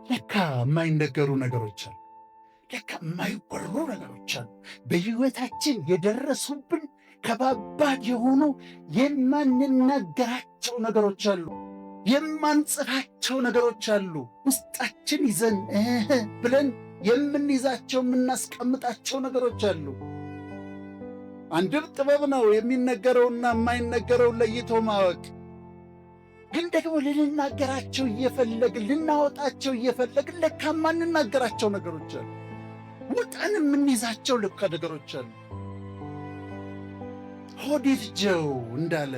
ለካ የማይነገሩ ነገሮች አሉ። ለካ የማይወሩ ነገሮች አሉ። በሕይወታችን የደረሱብን ከባባድ የሆኑ የማንናገራቸው ነገሮች አሉ። የማንጽፋቸው ነገሮች አሉ። ውስጣችን ይዘን ብለን የምንይዛቸው፣ የምናስቀምጣቸው ነገሮች አሉ። አንድም ጥበብ ነው የሚነገረውና የማይነገረውን ለይቶ ማወቅ። ግን ደግሞ ልንናገራቸው እየፈለግን፣ ልናወጣቸው እየፈለግን ለካ የማንናገራቸው ነገሮች አሉ። ውጠን የምንይዛቸው ለካ ነገሮች አሉ። ሆድ ይፍጀው እንዳለ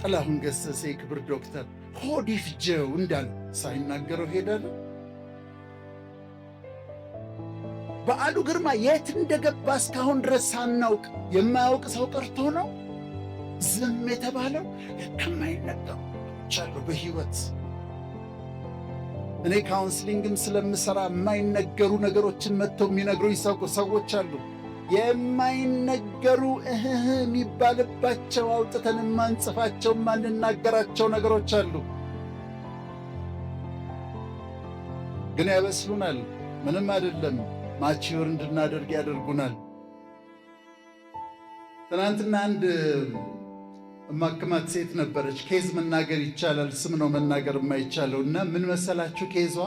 ጥላሁን ገሰሰ፣ የክብር ዶክተር፣ ሆድ ይፍጀው እንዳለ ሳይናገረው ሄዳለ። በዓሉ ግርማ የት እንደገባ እስካሁን ድረስ ሳናውቅ፣ የማያውቅ ሰው ቀርቶ ነው ዝም የተባለው? ለካ የማይነገሩ አሉ በሕይወት። እኔ counseling ም ስለምሰራ የማይነገሩ ነገሮችን መጥተው የሚነግሩኝ ሰዎች አሉ። የማይነገሩ፣ እህህ የሚባልባቸው፣ አውጥተን የማንጽፋቸው፣ የማንናገራቸው ነገሮች አሉ። ግን ያበስሉናል። ምንም አይደለም። Mature እንድናደርግ ያደርጉናል። ትናንትና አንድ እማክማት ሴት ነበረች። Case መናገር ይቻላል፣ ስም ነው መናገር የማይቻለው። እና ምን መሰላችሁ case ዋ?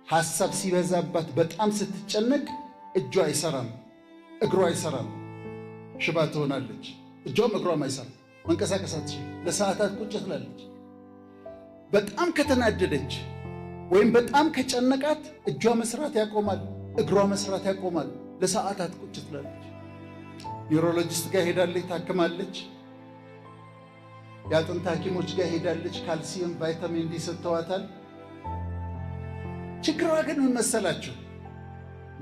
ሐሳብ ሲበዛባት፣ በጣም ስትጨነቅ እጇ አይሰራም፣ እግሯ አይሰራም፣ ሽባ ትሆናለች። እጇም እግሯም አይሰራም፣ መንቀሳቀስ አትችልም። ለሰዓታት ቁጭ ትላለች። በጣም ከተናደደች ወይም በጣም ከጨነቃት እጇ መስራት ያቆማል፣ እግሯ መስራት ያቆማል። ለሰዓታት ቁጭ ትላለች። Neurologist ጋር ሄዳለች፣ ታክማለች። የአጥንት ሐኪሞች ጋር ሄዳለች። ካልሲየም፣ ቫይታሚን ዲ ሰጥተዋታል። ችግሯ ግን ምን መሰላችሁ?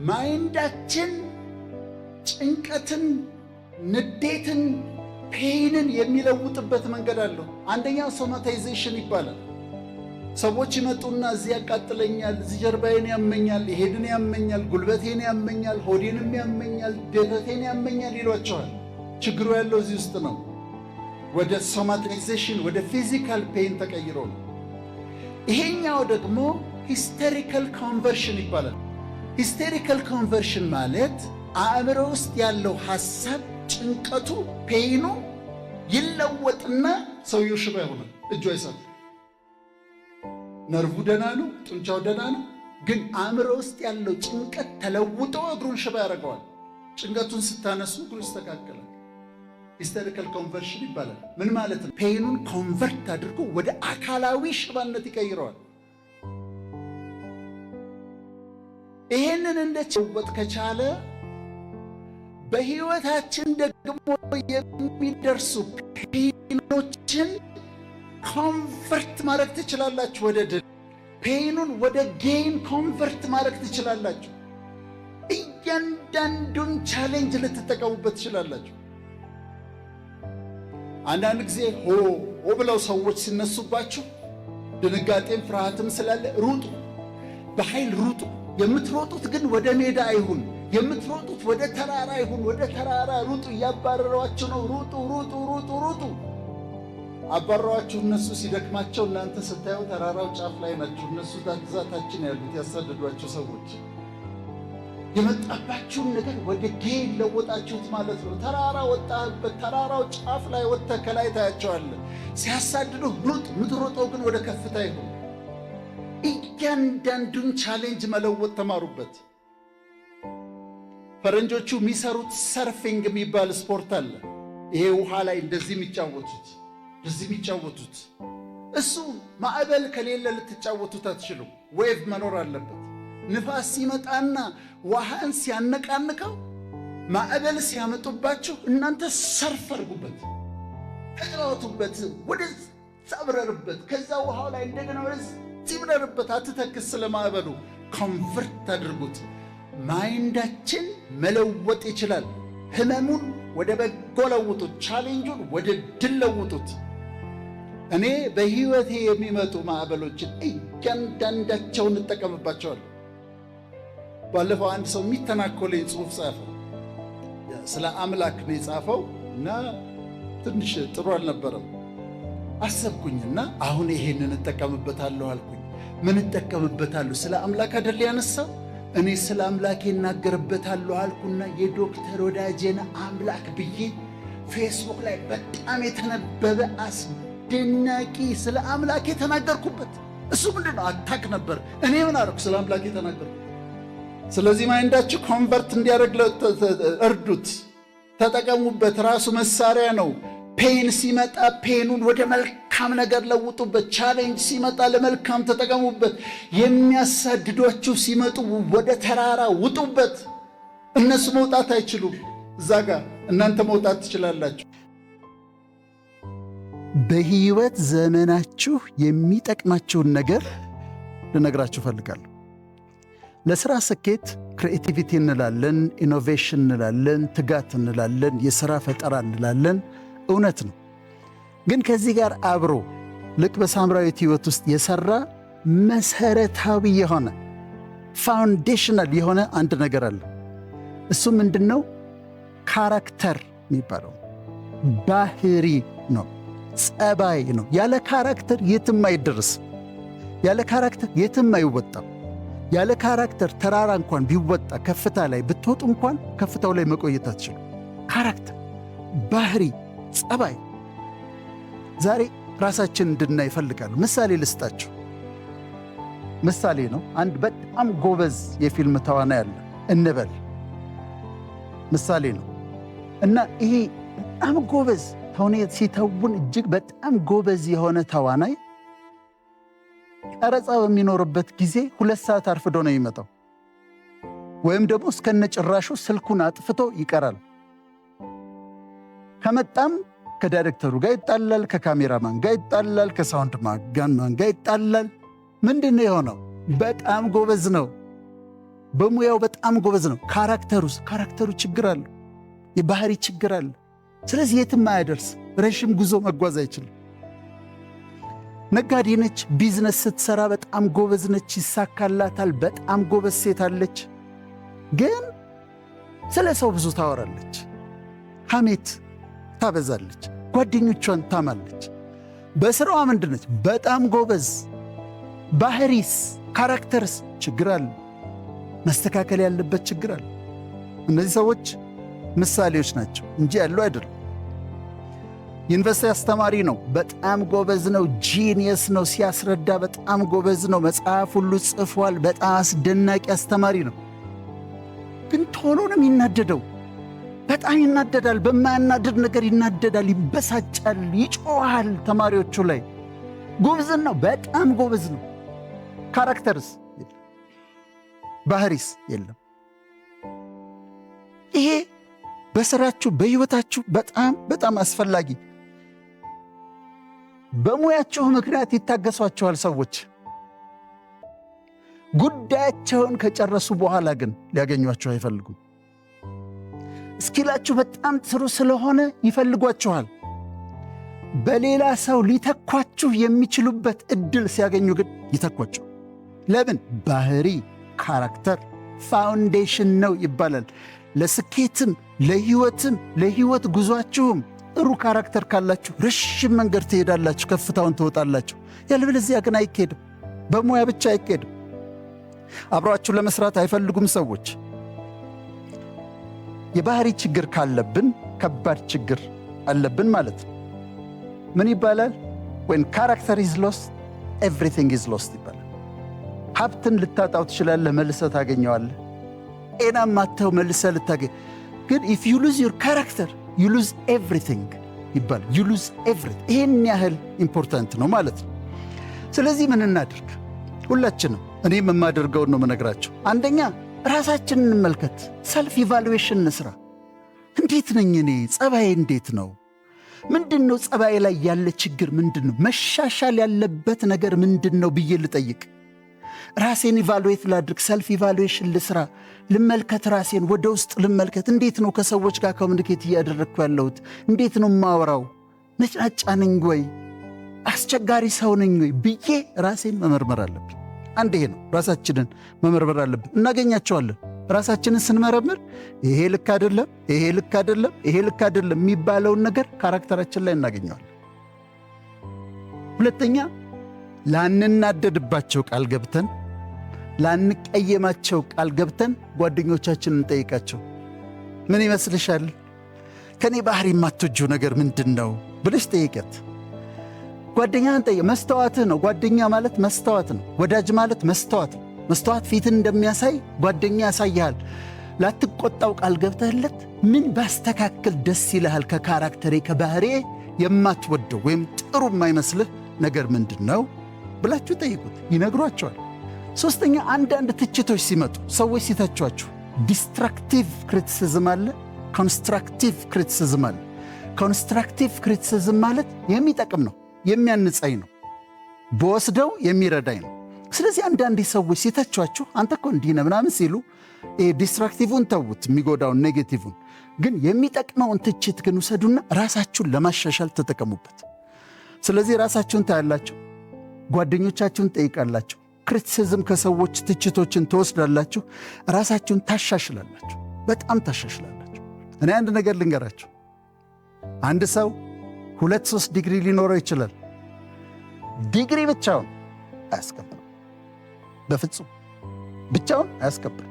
Mind ኣችን ጭንቀትን፣ ንዴትን፣ pain ን የሚለውጥበት መንገድ አለው። አንደኛው somatization ይባላል። ሰዎች ይመጡና እዚህ ያቃጥለኛል፣ እዚህ ጀርባዬን ያመኛል፣ ሆዴን ያመኛል፣ ጉልበቴን ያመኛል፣ ሆዴንም ያመኛል፣ ደረቴን ያመኛል ይሏችኋል። ችግሩ ያለው እዚህ ውስጥ ነው። ወደ somatization፣ ወደ physical pain ተቀይሮ ነው። ይሄኛው ደግሞ hysterical conversion ይባላል። Hysterical conversion ማለት አእምሮ ውስጥ ያለው ሐሳብ፣ ጭንቀቱ፣ pain ኑ ይለወጥና ሰውየው ሽባ ይሆናል። እጁ አይሰራም። ነርቩ ደህና ነው፣ ጡንቻው ደህና ነው። ግን አእምሮ ውስጥ ያለው ጭንቀት ተለውጦ እግሩን ሽባ ያደርገዋል። ጭንቀቱን ስታነሱ እግሩ ይስተካከላል። Hysterical conversion ይባላል። ምን ማለት ነው? Pain ኑን convert አድርጎ ወደ አካላዊ ሽባነት ይቀይረዋል። ይሄንን እንደ ጭወጥ ከቻለ በህይወታችን ደግሞ የሚደርሱ pain ኖችን convert ማድረግ ትችላላችሁ ወደ ድል። Pain ኑን ወደ gain convert ማድረግ ትችላላችሁ። እያንዳንዱን challenge ልትጠቀሙበት ትችላላችሁ። አንዳንድ ጊዜ ሆ ሆ ብለው ሰዎች ሲነሱባችሁ ድንጋጤም ፍርሃትም ስላለ ሩጡ፣ በኃይል ሩጡ። የምትሮጡት ግን ወደ ሜዳ አይሁን፣ የምትሮጡት ወደ ተራራ ይሁን። ወደ ተራራ ሩጡ። እያባረሯችሁ ነው። ሩጡ፣ ሩጡ፣ ሩጡ፣ ሩጡ። አባረሯችሁ። እነሱ ሲደክማቸው እናንተ ስታዩ ተራራው ጫፍ ላይ ናችሁ። እነሱ ግዛታችን ያሉት ያሳደዷቸው ሰዎች የመጣባችሁን ነገር ወደ gain ለወጣችሁት ማለት ነው። ተራራ ወጣህበት፣ ተራራው ጫፍ ላይ ወጥተህ ከላይ ታያቸዋለህ። ሲያሳድዱ ሩጥ። የምትሮጠው ግን ወደ ከፍታ ይሁን። እያንዳንዱን challenge መለወጥ ተማሩበት። ፈረንጆቹ የሚሰሩት surfing የሚባል ስፖርት አለ። ይሄ ውሃ ላይ እንደዚህ የሚጫወቱት፣ እሱ ማዕበል ከሌለ ልትጫወቱት አትችሉም። Wave መኖር አለበት። ንፋስ ሲመጣና ውሃን ሲያነቃንቀው፣ ማዕበል ሲያመጡባችሁ እናንተ surf አድርጉበት፣ ተጫወቱበት፣ ወደዛ ብረርበት፣ ከዛ ውሃው ላይ እንደገና ወደዚህ ብረርበት። አትተክዝ ስለ ማዕበሉ፣ convert አድርጉት። Mind ኣችን መለወጥ ይችላል። ህመሙን ወደ በጎ ለውጡት፣ challenge ኡን ወደ ድል ለውጡት። እኔ በህይወቴ የሚመጡ ማዕበሎችን እያንዳንዳቸውን እጠቀምባቸዋለሁ። ባለፈው አንድ ሰው የሚተናኮለኝ ጽሑፍ ጻፈ። ስለ አምላክ ነው የጻፈው እና ትንሽ ጥሩ አልነበረም። አሰብኩኝና አሁን ይሄንን እጠቀምበታለሁ አልኩኝ። ምን እጠቀምበታለሁ? ስለ አምላክ አይደል ያነሳው? እኔ ስለ አምላኬ እናገርበታለሁ አልኩና የዶክተር ወዳጄን አምላክ ብዬ ፌስቡክ ላይ በጣም የተነበበ አስደናቂ ስለ አምላኬ ተናገርኩበት። እሱ ምንድን ነው? Attack ነበር። እኔ ምን አደረኩ? ስለ አምላኬ ተናገርኩ። ስለዚህ mind ኣችሁ convert እንዲያደርግ እርዱት፣ ተጠቀሙበት። ራሱ መሳሪያ ነው። Pain ሲመጣ pain ኑን ወደ መልካም ነገር ለውጡበት። Challenge ሲመጣ ለመልካም ተጠቀሙበት። የሚያሳድዷችሁ ሲመጡ ወደ ተራራ ውጡበት። እነሱ መውጣት አይችሉም። እዛ ጋር እናንተ መውጣት ትችላላችሁ። በህይወት ዘመናችሁ የሚጠቅማችሁን ነገር ልነግራችሁ እፈልጋለሁ። ለስራ ስኬት creativity እንላለን፣ innovation እንላለን፣ ትጋት እንላለን፣ የሥራ ፈጠራ እንላለን። እውነት ነው። ግን ከዚህ ጋር አብሮ ልክ በሳምራዊት ሕይወት ውስጥ የሠራ መሰረታዊ የሆነ foundational የሆነ አንድ ነገር አለ። እሱ ምንድን ነው? Character የሚባለው ባህሪ ነው፣ ጸባይ ነው። ያለ character የትም አይደርስም። ያለ character የትም አይወጣም። ያለ character ተራራ እንኳን ቢወጣ፣ ከፍታ ላይ ብትወጡ እንኳን ከፍታው ላይ መቆየት አትችሉ። Character፣ ባህሪ፣ ጸባይ። ዛሬ ራሳችን እንድናይ እፈልጋለሁ። ምሳሌ ልስጣችሁ። ምሳሌ ነው። አንድ በጣም ጎበዝ የፊልም ተዋናይ አለ እንበል። ምሳሌ ነው እና ይሄ በጣም ጎበዝ ተውኔት ሲተውን እጅግ በጣም ጎበዝ የሆነ ተዋናይ ቀረጻ በሚኖርበት ጊዜ 2 ሰዓት አርፍዶ ነው የሚመጣው፣ ወይም ደግሞ እስከነጭራሹ ስልኩን አጥፍቶ ይቀራል። ከመጣም ከዳይሬክተሩ ጋር ይጣላል፣ ከካሜራማን ጋር ይጣላል፣ ከ sound man ጋር ይጣላል። ምንድን ነው የሆነው? በጣም ጎበዝ ነው፣ በሙያው በጣም ጎበዝ ነው። Character ኡስ? Character ኡ ችግር አለው፣ የባህሪ ችግር አለ። ስለዚህ የትም አያደርስ፣ ረዥም ጉዞ መጓዝ አይችልም። ነጋዴ ነች። ቢዝነስ ስትሰራ በጣም ጎበዝ ነች፣ ይሳካላታል። በጣም ጎበዝ ሴት አለች። ግን ስለ ሰው ብዙ ታወራለች፣ ሐሜት ታበዛለች፣ ጓደኞቿን ታማለች። በስራዋ ምንድነች? በጣም ጎበዝ። ባህሪስ፣ character ስ ችግር አለ፣ መስተካከል ያለበት ችግር አለ። እነዚህ ሰዎች ምሳሌዎች ናቸው እንጂ ያሉ አይደሉም። ዩኒቨርሲቲ አስተማሪ ነው። በጣም ጎበዝ ነው። Genius ነው። ሲያስረዳ በጣም ጎበዝ ነው። መጽሐፍ ሁሉ ጽፏል። በጣም አስደናቂ አስተማሪ ነው። ግን ቶሎ ነው የሚናደደው። በጣም ይናደዳል። በማያናድድ ነገር ይናደዳል፣ ይበሳጫል፣ ይጮሃል ተማሪዎቹ ላይ። ጎበዝ ነው፣ በጣም ጎበዝ ነው። Character ስ የለም፣ ባህሪስ የለም። ይሄ በስራችሁ በህይወታችሁ በጣም በጣም አስፈላጊ። በሙያችሁ ምክንያት ይታገሷችኋል ሰዎች። ጉዳያቸውን ከጨረሱ በኋላ ግን ሊያገኟችሁ አይፈልጉም። Skill ኣችሁ በጣም ጥሩ ስለሆነ ይፈልጓችኋል። በሌላ ሰው ሊተኳችሁ የሚችሉበት እድል ሲያገኙ ግን ይተኳችኋል። ለምን? ባህሪ፣ character foundation ነው ይባላል። ለስኬትም ለህይወትም ለህይወት ጉዟችሁም ጥሩ character ካላችሁ ረዥም መንገድ ትሄዳላችሁ፣ ከፍታውን ትወጣላችሁ። ያለበለዚያ ግን አይኬድም። በሙያ ብቻ አይኬድም። አብሯችሁ ለመስራት አይፈልጉም ሰዎች። የባህሪ ችግር ካለብን ከባድ ችግር አለብን ማለት ነው። ምን ይባላል? When character is lost, everything is lost ይባላል። ሀብትን ልታጣው ትችላለህ፣ መልሰህ ታገኘዋለህ። ጤናም አጥተህ መልሰህ ልታገኝ፣ ግን if you lose your character, you lose everything ይባላል። You lose everything። ይህን ያህል important ነው ማለት ነው። ስለዚህ ምን እናድርግ? ሁላችንም፣ እኔም የማደርገውን ነው የምነግራችሁ። አንደኛ ራሳችንን እንመልከት፣ self evaluation እንስራ። እንዴት ነኝ እኔ? ጸባዬ እንዴት ነው? ምንድን ነው ጸባዬ ላይ ያለ ችግር ምንድን ነው? መሻሻል ያለበት ነገር ምንድን ነው ብዬ ልጠይቅ። ራሴን evaluate ላድርግ፣ self evaluation ልስራ፣ ልመልከት፣ ራሴን ወደ ውስጥ ልመልከት። እንዴት ነው ከሰዎች ጋር communicate እያደረግኩ ያለሁት? እንዴት ነው የማወራው? ነጭናጫ ነኝ ወይ? አስቸጋሪ ሰው ነኝ ወይ ብዬ ራሴን መመርመር አለብኝ። አንድ ይሄ ነው፣ ራሳችንን መመርመር አለብን። እናገኛቸዋለን። ራሳችንን ስንመረምር ይሄ ልክ አይደለም፣ ይሄ ልክ አይደለም፣ ይሄ ልክ አይደለም የሚባለውን ነገር character ኣችን ላይ እናገኘዋለን። ሁለተኛ ላንናደድባቸው ቃል ገብተን፣ ላንቀየማቸው ቃል ገብተን ጓደኞቻችንን እንጠይቃቸው። ምን ይመስልሻል? ከኔ ባህሪ የማትወጂው ነገር ምንድን ነው ብለሽ ጠይቂያት። ጓደኛህን ጠይቅ። መስተዋትህ ነው። ጓደኛ ማለት መስተዋት ነው። ወዳጅ ማለት መስተዋት ነው። መስተዋት ፊትን እንደሚያሳይ ጓደኛ ያሳይሃል። ላትቆጣው ቃል ገብተህለት ምን ባስተካክል ደስ ይልሃል? ከ character ኤ፣ ከባህሪዬ የማትወደው ወይም ጥሩ የማይመስልህ ነገር ምንድን ነው ብላችሁ ጠይቁት። ይነግሯችኋል። ሶስተኛ፣ አንዳንድ ትችቶች ሲመጡ፣ ሰዎች ሲተቿችሁ destructive criticism አለ፣ constructive criticism አለ። Constructive criticism ማለት የሚጠቅም ነው፣ የሚያንጸኝ ነው፣ ብወስደው የሚረዳኝ ነው። ስለዚህ አንዳንድ ሰዎች ሲተቿችሁ አንተ እኮ እንዲህ ነህ ምናምን ሲሉ destructive ን ተዉት፣ የሚጎዳውን negative ን። ግን የሚጠቅመውን ትችት ግን ውሰዱና ራሳችሁን ለማሻሻል ተጠቀሙበት። ስለዚህ ራሳችሁን ታያላችሁ፣ ጓደኞቻችሁን ትጠይቃላችሁ፣ criticism ከሰዎች ትችቶችን ትወስዳላችሁ፣ ራሳችሁን ታሻሽላላችሁ፣ በጣም ታሻሽላላችሁ። እኔ አንድ ነገር ልንገራችሁ። አንድ ሰው ሁለት ሶስት ዲግሪ ሊኖረው ይችላል። ዲግሪ ብቻውን አያስከብርም፣ በፍጹም ብቻውን አያስከብርም።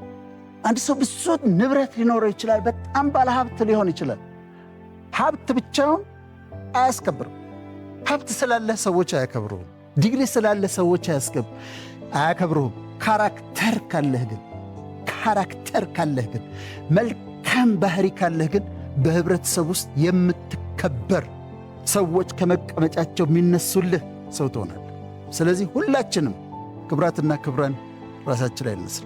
አንድ ሰው ብዙ ንብረት ሊኖረው ይችላል። በጣም ባለሀብት ሊሆን ይችላል። ሀብት ብቻውን አያስከብርም። ሀብት ስላለህ ሰዎች አያከብሩህም። ዲግሪ ስላለህ ሰዎች አያከብሩህም። Character ካለህ ግን፣ መልካም ባህሪ ካለህ ግን በህብረተሰብ ውስጥ የምትከበር፣ ሰዎች ከመቀመጫቸው የሚነሱልህ ሰው ትሆናለህ። ስለዚህ ሁላችንም ክቡራትና ክቡራን ራሳችን ላይ እንስራ።